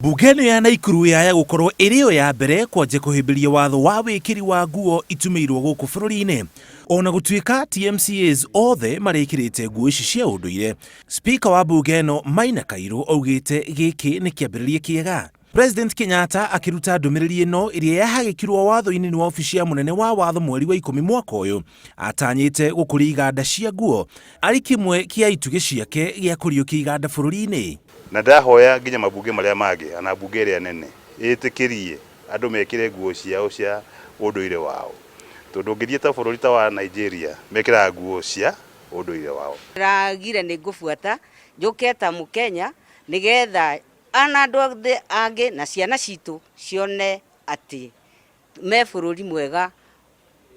Mbunge ĩno ya Naikuru yaya gũkorwo ĩrĩ yo ya mbere kwanjia kũhĩmbĩria watho wa wĩkĩri wa nguo itumĩirwo gũkũ bũrũri-inĩ. Ona gũtuĩka ti MCAs othe marĩkĩrĩte nguo ici cia ũndũire, Speaker wa mbunge ĩno Maina Kairũ augĩte gĩkĩ nĩ kĩambĩrĩria kĩega. President Kenyatta akĩruta ndũmĩrĩri ĩno ĩrĩa yahagĩkirwo watho-inĩ nĩ wabici ya mũnene wa watho mweri wa ikũmi mwaka ũyũ, atanyĩte gũkũria iganda cia nguo arĩ kĩmwe kĩa itugĩ ciake gĩa kũriũkia iganda bũrũri-inĩ. Na ndahoya nginya mabunge marĩa mangĩ ana mbunge ĩrĩa nene ĩtĩkĩrie andũ mekĩre nguo ciao cia ũndũire wao, tondũ ũngĩthiĩ ta bũrũri ta wa Nigeria mekĩraga nguo cia ũndũire wao. Ndĩragire nĩ ngũbuata njũke ta mũkenya nĩgetha ana andũ othe angĩ na ciana citũ cione atĩ me bũrũri mwega,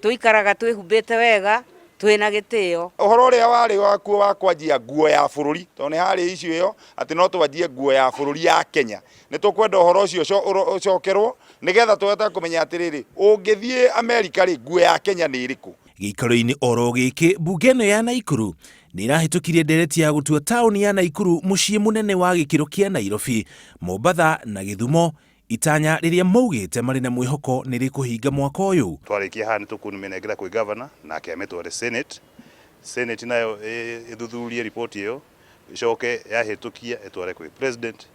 tũikaraga twĩhumbĩte wega, twĩna gĩtĩo. Ũhoro ũrĩa warĩ wakuo wa kwanjia nguo ya bũrũri, tondũ nĩ harĩ issue ĩyo atĩ no twanjie nguo ya bũrũri ya Kenya. Nĩ tũkwenda ũhoro ũcio ũcokerwo nĩgetha tũhote kũmenya atĩrĩrĩ, ũngĩthiĩ Amerika rĩ, nguo ya Kenya nĩ ĩrĩkũ? Gĩikaro-inĩ oro gĩkĩ, mbunge ĩno ya Naikuru nĩ ĩrahĩtũkirie ndereti ya gũtua taũni ya Naikuru mũciĩ mũnene wa gĩkĩro kĩa Nairobi, Mombatha na Gĩthumo, itanya rĩrĩa maugĩte marĩ na mwĩhoko nĩ rĩkũhinga mwaka ũyũ. Twarĩkia haha nĩ tũkũmĩnengera kwĩ governor nake amĩtware Senate, Senate nayo ĩthuthurie riboti ĩyo ĩcoke yahĩtũkia ĩtware kwĩ president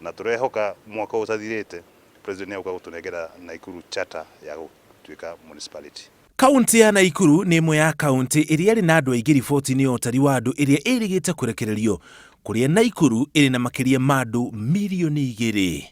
na tũrehoka mwaka ũyũ ũtathirĩte president nĩ egũka gũtũnengera Naikuru charter ya gũtuĩka municipality. Kaũntĩ ya Naikuru nĩ ĩmwe ya kaũntĩ ĩrĩa ĩrĩ na andũ aingĩ riboti-inĩ ya ũtari wa andũ ĩrĩa ĩrĩgĩte kũrekererio, kũrĩa Naikuru ĩrĩ na makĩria ma andũ mirioni igĩrĩ.